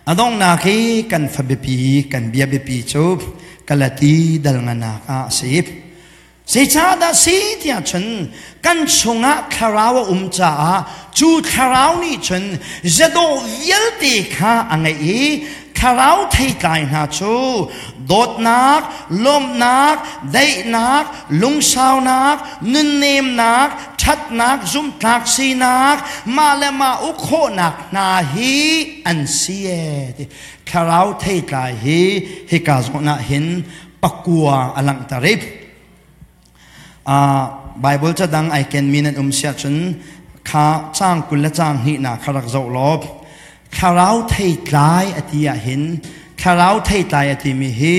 A donghnak i kan fa biapi, kan bia biapi cu Galati dal nganak ah a si. Zeicahdah si tiah cun kan chungah thlarau a um caah cu thlarau nih cun zedawh vialte kha a ngeih i thlarau theitlai hna cu dawtnak, lawmhnak, daihnak, lungsaunak, nunnemnak, ṭhatnak, zumhtlak sinak, mah le mah uk khawhnak hna hi an si ee ti. Thlarau theitlai hi hika zawn ah hin pakua a langhter i Bible ca dang ai kenmi nan um siah cun kha caang 20 le caang hnihnak kha rak zoh law thlarau theitlai a ti ah hin thlarau theitlai a timi hi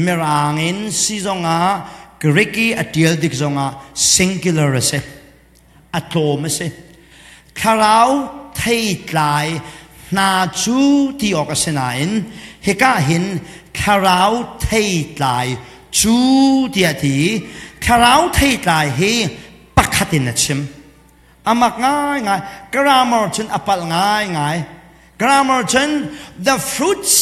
mirang in si zongah Greek i a tial dik zongah singular a si a tlawm a si thlarau theitlai hna cu ti awk a si nain hika hin thlarau theitlai cu tiah ti thlarau theitlai hi pakhat in a chim amak ngaingai grammar cun a palh ngaingai grammar cun the fruits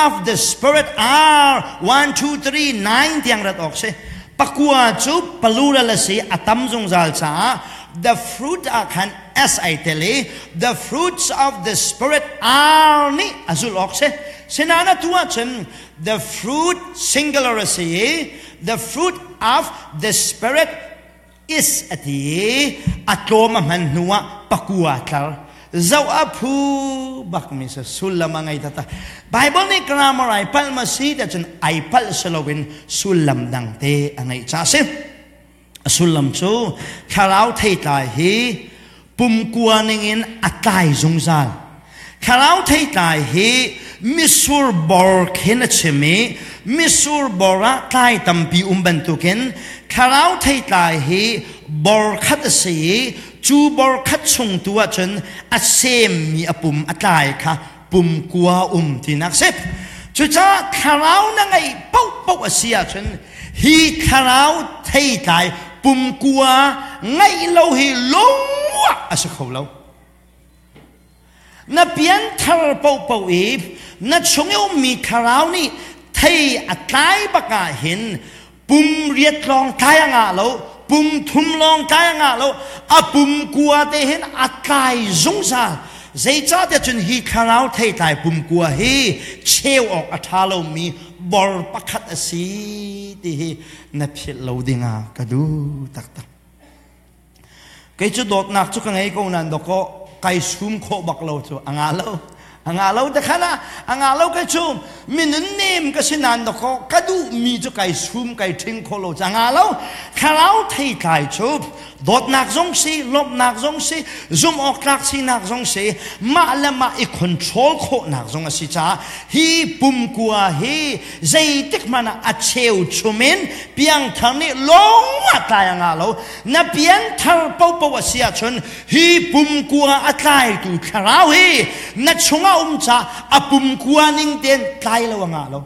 of the spirit are 1 2 3 9 tiang rat awk si pakua cu plural a si a tam zungzal caah the fruit ah khan s ai tel i the fruits of the spirit are nih a zulh awk si sinain atu ahcun the fruit singular a si i the fruit of the spirit is a ti i a tlawm a hman hnu ah pakua tlar zoh a phu bak mi sa sullam a ngei tata Bible nih grammar ai palh ma si ti cun ai palh si loin sullam dang te a ngeih ca si a sullam cu thlarau theitlai hi pumkua ningin a tlai zungzal thlarau theitlai hi misur bor khin a chim i misur bor ah tlai tampi um bantukin thlarau theitlai hi bor khat a si i cu bor khat chung tu ahcun a semmi a pum a tlai kha pumkua um tinak si cucaah thlarau na ngeih paohpaoh a si ahcun hi thlarau theitlai pumkua ngeih lo hi lungwah a si kho lo na pianthar paohpaoh i na chung i ummi thlarau nih thei a tlai bak ah hin pum riat lawng tlai a ngah lo pum thum lawng tlai a ngah lo a pum kua te hin a tlai zungzal zeicahtiah cun hi thlarau theitlai pum kua hi cheu awk a ṭha lomi bor pakhat a si ti hi na philh lo dingah ka duh taktak kei cu dawtnak cu ka ngei ko nan dawkaw kai sum khawh bak lo cu a nga lo a nga lo te khan a nga lo kei cu minun nem ka si nan dawkaw ka duh mi cu kai sum kai ṭhing kho lo cu a nga lo thlarau theitlai cu dawtnak zong si lawmhnak zong si zumh awk tlak sinak zong si mah le mah i control khawhnak zong a si caah hi pumkua hi zeitik hmanh ah a cheu chumin piangthar nih lawng ah tlai a ngah lo na pianthar popo a si ahcun hi pumkua a tlaitu thlarau hi na chungah um caah a pumkua ning tein tlai lo a ngah lo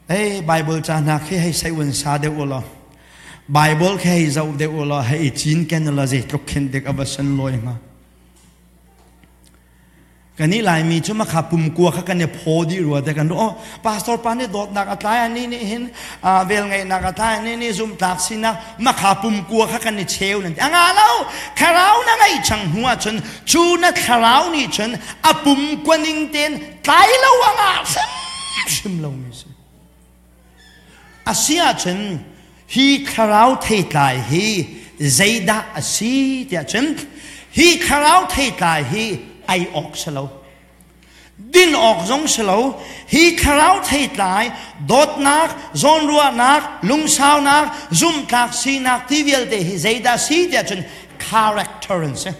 Hey, Bible ca hna khi hei sai un sa deuh ulaw Bible khi hei zoh deuh ulaw hei i cin ken ulaw zeitluk khin dik a va san lawi hnga. Kan i Laimi cu makha pumkua kha kan i phaw dih rua te kan ruah. Oh, pastor pa nih dawtnak a tlai ani nih hin vel ngeihnak a tlai ani nih zumtlak sinak makha pumkua kha kan i cheu nan ti. A nga lo thlarau na ngeih chang hnu ahcun cu na thlarau nih cun a pumkua ning tein tlai lo a ngah hrimhrim lomi si a si ahcun hi thlarau theitlai hi zeidah a si tiah cun hi thlarau theitlai hi ei awk si lo din awk zong si lo hi thlarau theitlai dawtnak zawnruahnak lungsaunak zumhtlak sinak ti vialte hi zeidah si tiah cun character an si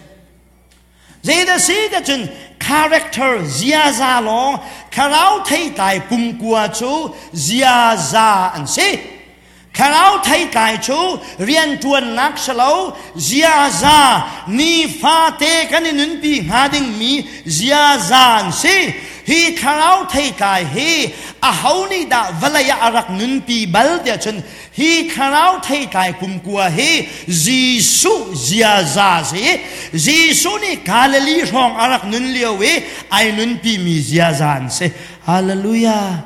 Zeidah si ti cun character ziaza lawng thlarau theitlai pumkua cu ziaza an si. Thlarau theitlai cu rianṭuannak si lo ziaza nifate kan i nunpi hnga dingmi ziaza an si. Hi thlarau theitlai hi aho nih dah vawlei ah a rak nunpi bal tiah cun hi thlarau theitlai kumkua hi Jesuh ziaza si. Jesuh nih Galilee hrawng a rak nun lio i ai nunpimi ziaza an si. Hallelujah.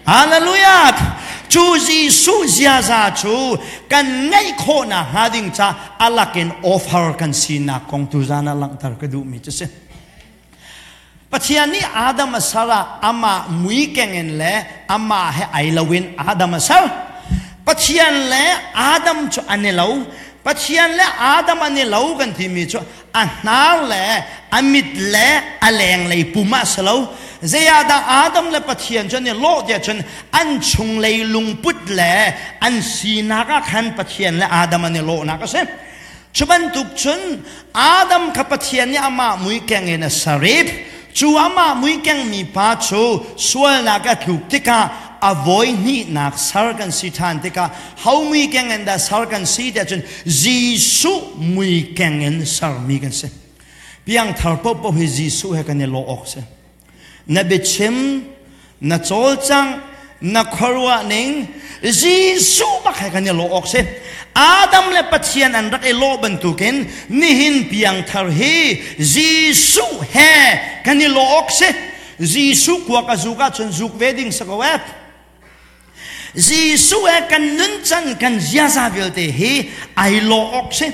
Hallelujah! Cu Jesuh ziaza cu kan ngeih khawhnak hnga ding ca a lakin offer kan sinak kong tuzan ah langhter ka duhmi cu si. Pathian nih Adam a ser ah amah mui keng in le amah he ai loin Adam a ser. Pathian le Adam cu an i lo. Pathian le Adam an i lo kan timi cu a hnar le a mit le a lenglei pum ah si lo. Zei ah dah Adam le Pathian cu an i lawh tiah cun an chunglei lungput le an sinak ah khan Pathian le Adam an i lawhnak a si. Cu bantuk cun Adam kha Pathian nih amah mui keng in a ser i cu amah mui kengmi pa cu sualnak a tluk tikah a voi hnihnak ser kan si ṭhan tikah ho mui keng in dah ser kan si tiah cun Jesuh mui keng in sermi kan si. Piangthar paohpaoh hi Jesuh he kan i lawh awk si. Na biachim, na cawlcangh, na khuaruah ning Jesuh bak he kan i lawh awk si. Adam le Pathian an rak i lawh bantukin nihin piangthar hi Jesuh he kan i lawh awk si. Jesuh kuak a zuk ahcun zuk ve ding si ko eh. Jesuh he kan nuncan kan ziaza vialte hi ai lawh awk si.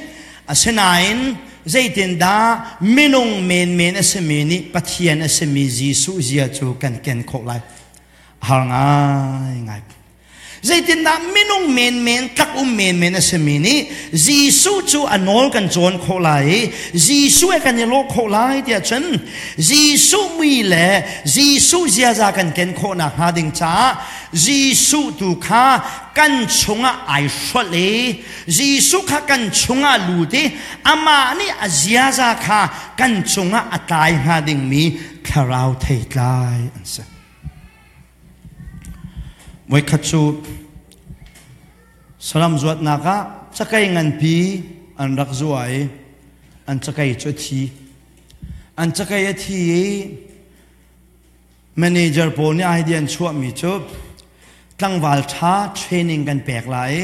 Asinain zeitindah minung menmen a simi nih Pathian a simi Jesuh zia cu kan ken khawh lai? Har ngaingai. Zeitindah minung menmen, tlak um menmen a simi nih Jesuh cu a nawl kan cawn khawh lai i Jesuh he kan i lawh khawh lai tiah cun Jesuh mui le Jesuh ziaza kan ken khawh nakhnga ding caah Jesuh tu kha kan chungah ai hrolh i Jesuh kha kan chungah lut i amah nih a ziaza kha kan cungah a tlai hnga dingmi thlarau theitlai an si. Voikhat cu saram zuatnak ah cakei nganpi an rak zua i an cakei cu a thi. An cakei a thi i manager pawl nih idea an chuahmi cu tlangval ṭha training kan pek lai i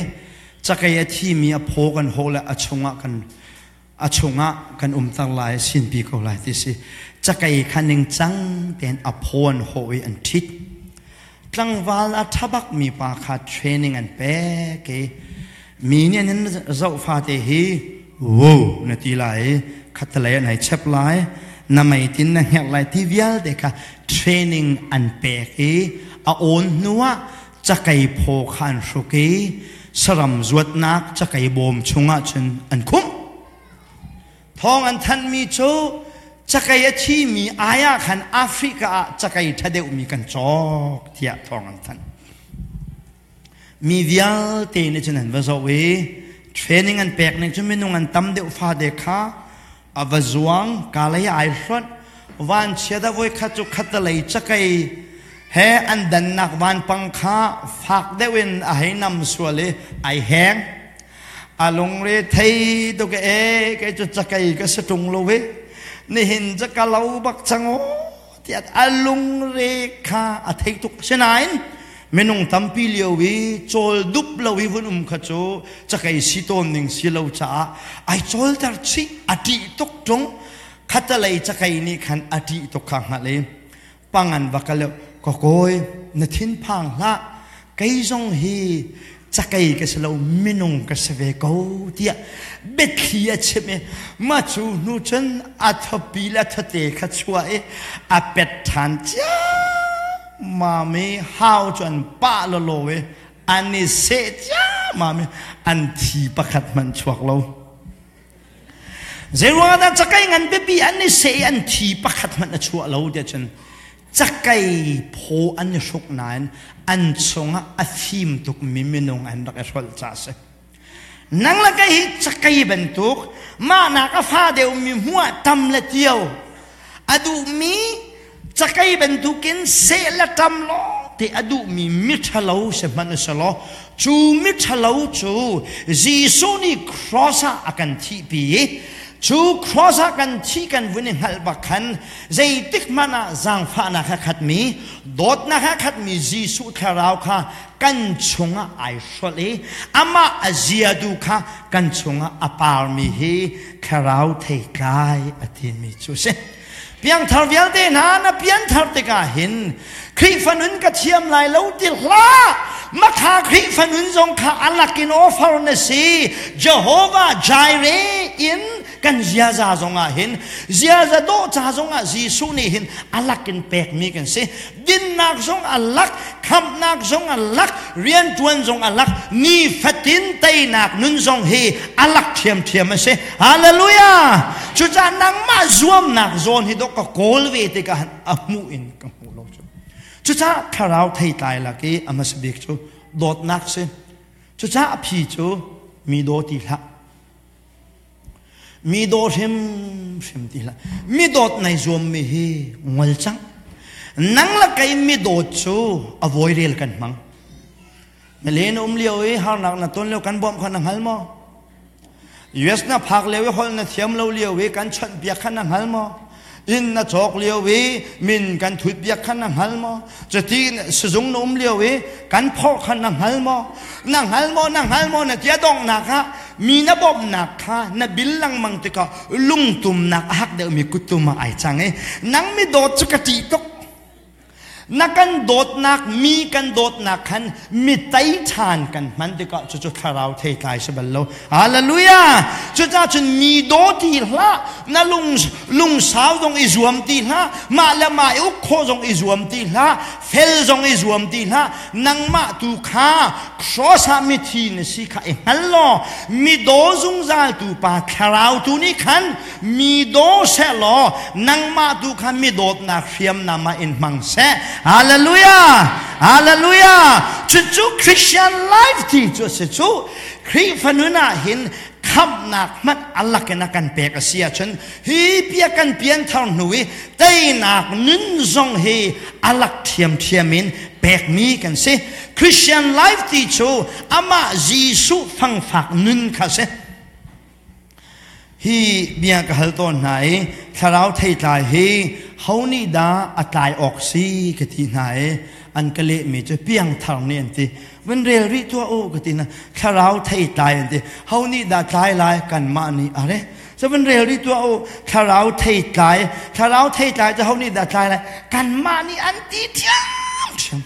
cakei a thimi a phaw kan hawh le a chungah kan a chungah kan umter lai sinpi ko lai ti si. Cakei kha ningcang tein a phaw an hawh i an ṭhit. Tlangval a ṭhabak mi pa kha training an pek i mi nih an in zoh fate hi wow na ti lai i khattelei an hei chep lai, na meitin na hngerh lai ti vialte kha training an pek i a awn hnu ah cakei phaw kha an hruk i saram zuatnak cakei bawm chungah cun an khumh. Thawng an thanhmi cu cakei a thimi ai ah khan Africa ah cakei ṭha deuhmi kan cawk tiah thawng an thanh. Mi vialte nih cun an va zoh i training an pek ning cu minung an tam deuh fate kha a va zuang kalei ai hlonh vanchiat a voikhat cu khattelei cakei he an dannak vanpang kha fak deuh in a hei nam sual i ai heng. A lungre thei tuk e kei cu cakei ka si ṭung lo i nihin cu ka lo bak cang aw tiah a lungre kha a thei tuk. Sinain minung tampi lio i cawl dup lo i vun um kha cu cakei si tawn ning si lo caah ai cawlter chih. A ṭih tuk ṭung. Khattelei cakei nih khan a ṭih tuk kha hngalh i pangan va kal ka kawi na thinphang hlah, kei zong hi cakei ka si lo, minung ka si ve ko tiah biathli a chim i mah cu hnu cun a thawpi le a thate kha chuah i a pet ṭhan cia mami hau cu an pah lawlaw i an i seh cia mami an thi pakhat hmanh chuak lo. Zeiruangah dah cakei ngan biapi an i seh i an thi pakhat hmanh a chuah lo tiah cun cakei phaw an i hruk nain an chungah a fim tukmi minung an rak i hrolh caah a si. Nang le kei hi cakei bantuk mahnak a fa deuhmi hmuah tam le tio a duhmi cakei bantukin seh le ṭam lawng te a duhmi miṭhalo si hmanh u selaw cu miṭhalo cu Jesuh nih cross ah a kan thihpi i Cu cross ah kan thi kan vun i hngalh bak khan zeitik hmanh ah zaangfahnak ha khatmi, dawtnak ha khatmi Jesuh thlarau kha kan chungah ai hrolh i amah a ziadu kha kan chungah a parmi hi thlarau theitlai a timi cu a si. Piangthar vialte hna na pianthar tikah hin Khrihfa nun ka thiam lai lo ti hlah. Makha Khrihfa nun zong kha alak in offer na si. Jehovah Jireh in kan ziaza zong ah hin ziaza dawh ca zong ah Jesuh nih hin alak in pekmi kan si. Dinnak zong a lak, khamhnak zong a lak, rianṭuan zong a lak, nifatin teinak nun zong hi a lak ṭhiamṭhiam a si. Hallelujah! Cucaah nangmah zuamnak zawn hi dawh ka kawl ve tikah a hmuh in ka hmu lo cu. Cucaah thlarau theitlai lak i a hmasa bik cu dawtnak si. Cucaah a phi cu mi daw ti hlah. Mi daw hrimhrim ti hlah. Mi dawt nai zuammi hi ngol cang. Nang le kei mi dawt cu a vawi rel kan hmang. Na len um lio i harnak na ton lio kan bawmh kha na hngal maw? US na phak lio i holh na thiam lo lio i kan chawnh piak kha na hngal maw? Inn na cawk lio i min kan thut piak kha na hngal maw? Cuti sizung na um lio i kan phorh kha na hngal maw? Na hngal maw? Na hngal maw? Na tia donghnak ah mi na bawmhnak kha na bil lengmang tikah lungtumnak a hak deuhmi kuttum ah ai cang i nang mi dawt cu ka ṭih tuk. Na kan dawtnak mi kan dawtnak khan mi tei ṭhan kan hman tikah cucu thlarau theitlai si bal lo. Hallelujah! Cucaah cun mi daw ti hlah, na lung lungsau zong i zuam ti hlah, mah le mah i uk khawh zong i zuam ti hlah, fel zong i zuam ti hlah, nangmah tu kha cross ah mithi na si kha i hngal law mi daw zungzal tu pa thlarau tu nih khan mi daw seh law nangmah tu kha mi dawtnak hriamnam ah in hmang seh. Hallelujah! Hallelujah! Cucu Christian life ti cu a si cu. Khrihfa nun ah hin khamhnak hmanh a lakin a kan pek a si ahcun hi bia kan pianthar hnu i teinak nun zong hi a lak ṭhiamṭhiam in pekmi kan si. Christian life ti cu amah Jesuh fangfak nun kha si. Hi bia ka hal tawn hna i thlarau theitlai hi ho nih dah a tlai awk si ka ti hna i an ka lehmi cu piangthar nih an ti. Van rel rih tuah u ka ti hna. Thlarau theitlai an ti. Ho nih dah tlai lai kanmah nih are. Cu van rel rih tuah u thlarau theitlai thlarau theitlai cu ho nih dah tlai lai kanmah nih an ti ṭhiamṭhiam.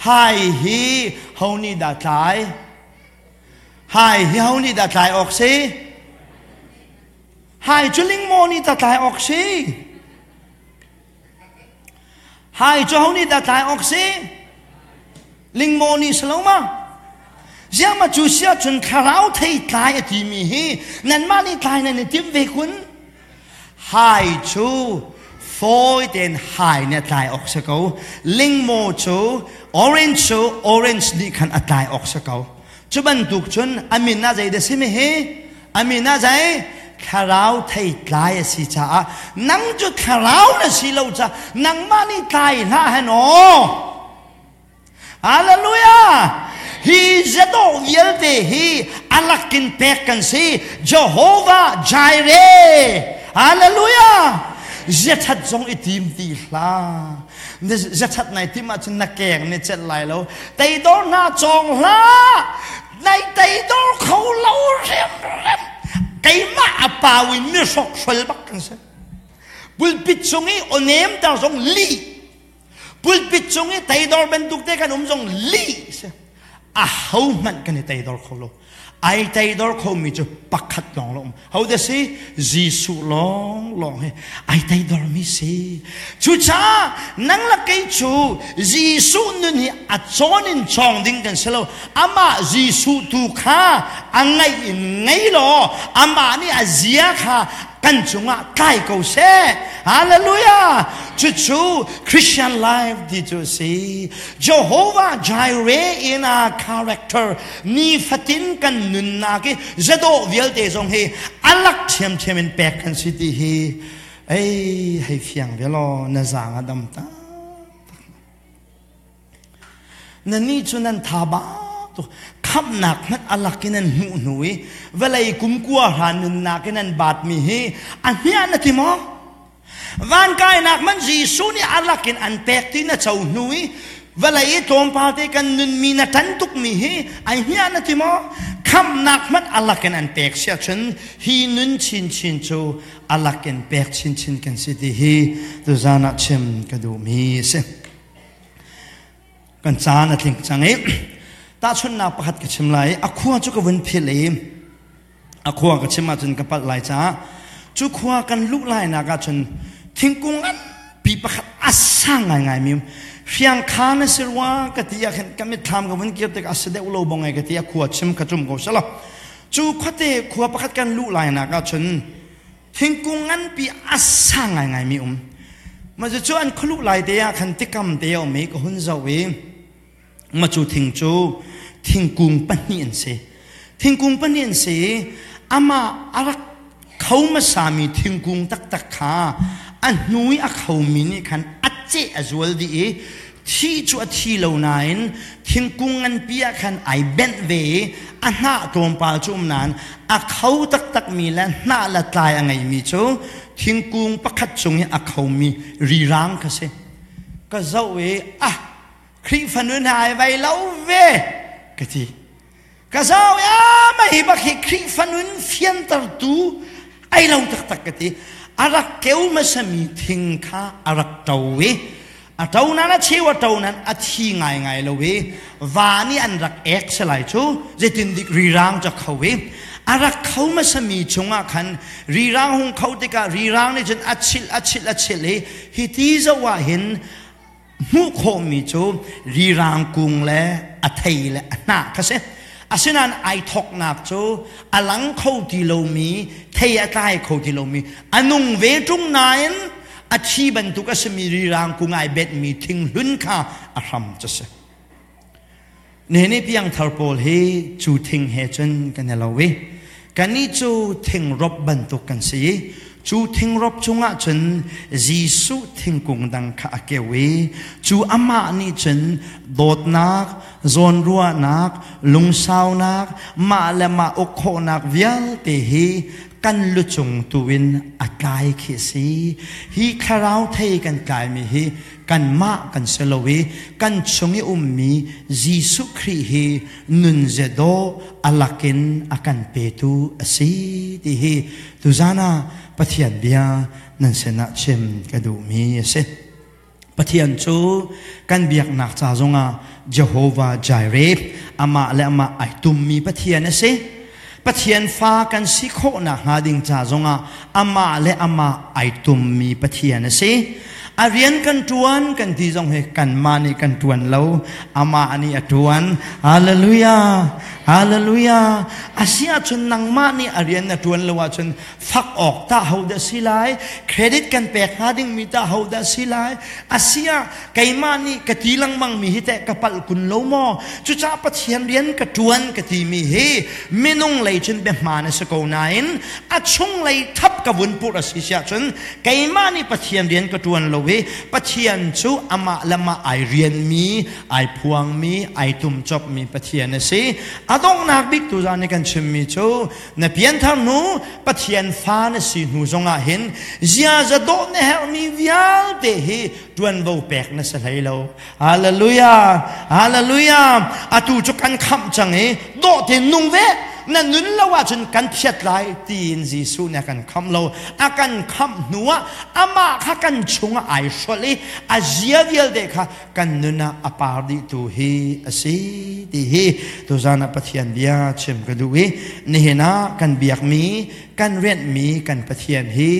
Hai hi ho nih dah tlai? Hai hi ho nih dah tlai awk si? Hai cu lingmaw nih dah tlai awk si? Hai cu ho nih dah tlai awk si? Lingmaw nih si lo ma? Ziang ma cu sia cun thlarau thei tlai a timi hi nanmah nih tlai nan i tim ve kun? Hai cu fawi tein hai nih a tlai awk si ko. Lingmaw cu orange cu orange nih khan a tlai awk si ko. Cu bantuk cun a min ah zeidah si mi hi? A min ah zei? Thlarau thei tlai a si caah nang cu thlarau na si lo caah nangmah nih tlai hlah hen aw. Hallelujah! Hi zedawh vialte hi alak in pek kan si. Jehovah Jireh. Hallelujah! Ziathat zong i tim ti hlah. Ziathat nai tim ahcun na keng ni celh lai lo. Teidor hna cawng hlah. Nai teidor kho lo hrimhrim. Keimah a pau in mi hrokhrol bak kan si. Pulpit cung i awnem ter zong lih. Pulpit cung i teidor bantuk te kan um zong lih si. A ho hmanh kan i teidor kho lo. Ai teidor khomi cu pakhat lawng lo um. Ho da si? Jesuh lawng lawng hi ai teidor mi si. Cucaah nang le kei cu Jesuh nun hi a cawn in cawng ding kan si lo. Amah Jesuh tu kha a ngaih in ngei law amah nih a zia kha kan cungah tlai ko seh. Hallelujah! Cucu Christian life ti cu a si. Jehovah Jireh in a character nifatin kan nunnak i zadawh vialte zong hi alak ṭhiamṭhiam in pek kan si ti hi ei hei fiang ve law na zaang a dam ta. Nannih cu nan tha ba tuk. Khamhnak hmanh a lak in an hmuh hnu i vawlei kumkua hra nunnak in an baatmi hi a hmiah na ti maw? Van kainak man Jesuh nih a lak in an pek ti na co hnu i vawlei i tlawmpal te kan nunmi na ṭan tukmi hi ai hmiah na ti maw? Khamhnak hmanh a lak in an pek siah cun hi nun chinchin cu a lak in pek chinchin kan si ti hi tuzan ah chim ka duhmi a si. Kan caan a tling cang i tahchunhnak pakhat ka chim lai. A khua cu ka vun philh i a khua ka chim ahcun ka palh lai caah cu khua kan luh lainak ahcun thingkung nganpi pakhat a sang ngaingaimi hriangkhan a si rua ka ti ah khin ka mitthlam ka vun kir tikah a si deuh lo bong ai ka ti a khua chim ka cum ko selaw cu khuate khua pakhat kan luh lainak ahcun thingkung nganpi a sang ngaingaimi um mah cu an khua luh lai te ah khan tikam te a um i ka hun zoh i Ma cu thing cu thingkung pahnih an si. Thingkung pahnih an si i amah a rak kho hmasami thingkung taktak kha a hnu i a khomi nih khan a ceh a zual dih i thi cu a thi lo nain thingkung nganpi ah khan ai benh ve i a hnah tlawmpal cu um nain a kho taktakmi le hnah le tlai a ngeimi cu thingkung pakhat cung i a khomi rirang kha si. Ka zoh i ah Khrihfa nun ai vai lo ve ka ti. Ka zau ya mai bak hi Khrihfa nun fiantertu ai lo taktak ka ti. A rak keu hmasami thing kha a rak to i a to nan a cheu a to nan a thi ngaingai lo i va nih an rak ek selai cu zeitin dik rirang ca kho i a rak kho hmasami chungah khan rirang hung kho tikah rirang nih cun a chilh a chilh a chilh i hi ti zoh ah hin hmuh khawhmi cu rirang kung le a thei le a hnah kha si. Asinain ai thawknak cu a lang kho ti lomi, thei a tlai kho ti lomi, a nung ve ṭung nain a thi bantuk a simi rirang kung ai benhmi thinghlun kha a hram cu si. Nene piangthar pawl hi cu thing he cun kan i lo i kannih cu thingrop bantuk kan si i cu thingrop cungah cun Jesuh thingkung dang kha a keu i cu amah nih cun dawtnak, zawnruahnak, lungsaunak, mah le mah uk khawhnak vialte hi kan lucung tu in a tlai khi a si. Hi thlarau thei kan tlaimi hi kanmah kan si lo i kan chung i ummi Jesuh Khrih hi nunzia dawh a lakin a kan petu a si ti hi tuzan ah Pathian bia nan sinah chim ka duhmi a si. Pathian cu kan biaknak ca zongah Jehovah Jireh amah le amah ai tummi Pathian a si. Pathian fa kan si khawh nakhnga ding ca zongah amah le amah ai tummi Pathian a si. A rian kan ṭuan kan ti zong hi kanmah nih kan ṭuan lo, amah nih a ṭuan. Hallelujah! Hallelujah! A si ahcun nangmah nih a rian na ṭuan lo ahcun fak awk tah ho dah si lai? Credit kan pek hnga dingmi tah ho dah si lai? A si ah keimah nih ka ti lengmang mi hi teh ka palh kun lo maw? Cucaah Pathian rian ka ṭuan ka timi hi minung lei cun biahmaan a si ko nain a chung lei thap ka vun purh a si siah cun keimah nih Pathian rian ka ṭuan lo i Pathian cu amah le mah ai rianmi, ai phuangmi, ai tumcopmi Pathian a si. A donghnak bik tu zan i kan chimmi cu na pianthar hnu Pathian fa na si hnu zongah hin ziaza dawh na herhmi vialte hi ṭuanvo pek na si hlei lo. Hallelujah! Hallelujah! Atu cu kan khamh cang i dawh tein nung ve. Na nun lo ahcun kan phiat lai tiin Jesuh nih a kan khamh lo. A kan khamh hnu ah amah kha kan chungah ai hrolh i a zia vialte kha kan nun ah a par dihtu hi a si ti hi tuzan ah Pathian bia chim ka duh i nihin ah kan biakmi kan rianhmi kan Pathian hi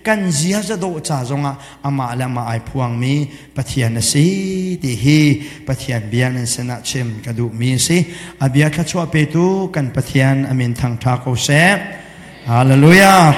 kan ziaza dawh ca zongah amah le amah ai phuangmi Pathian a si ti hi Pathian bia nan sinah chim ka duhmi a si. A bia thluachuah petu kan Pathian a min thangṭha ko seh. Hallelujah.